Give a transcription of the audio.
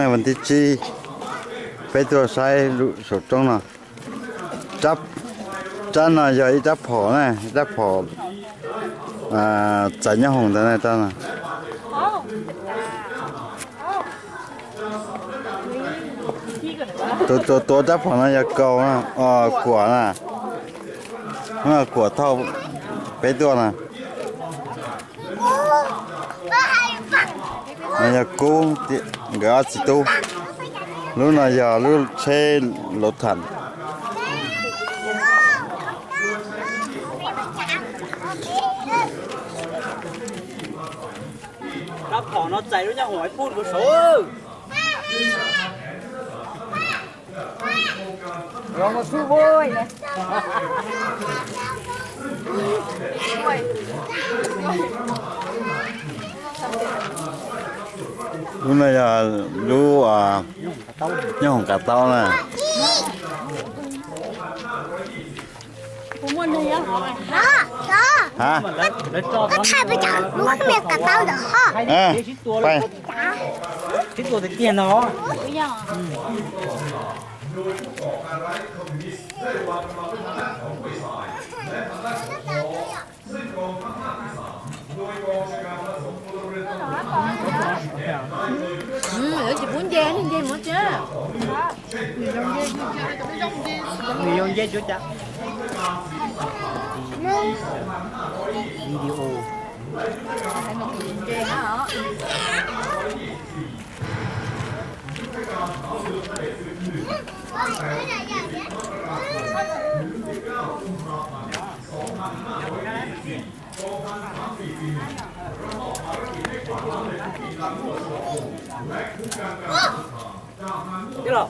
Vas thib tsib, peb tuaj saib saum roob no. Rab no yog ib rab phom na, ib rab phom txais nyob hoom ntawd na, rab no. Tus tuav rab phom no yog kaus na, kuam na. Kuam thauj peb tuaj na. No yog Kub, nkawd ob txiv tub. Lub no yog lub tsheb lauv tham. Rab phom no txais lub nyob hoom ib pub rau saud. Lub no yog lub nyob hoom kav taub na. Lawv tsis pub nce, nce mus tsi. Nws zoo nce tsuav cas. Video.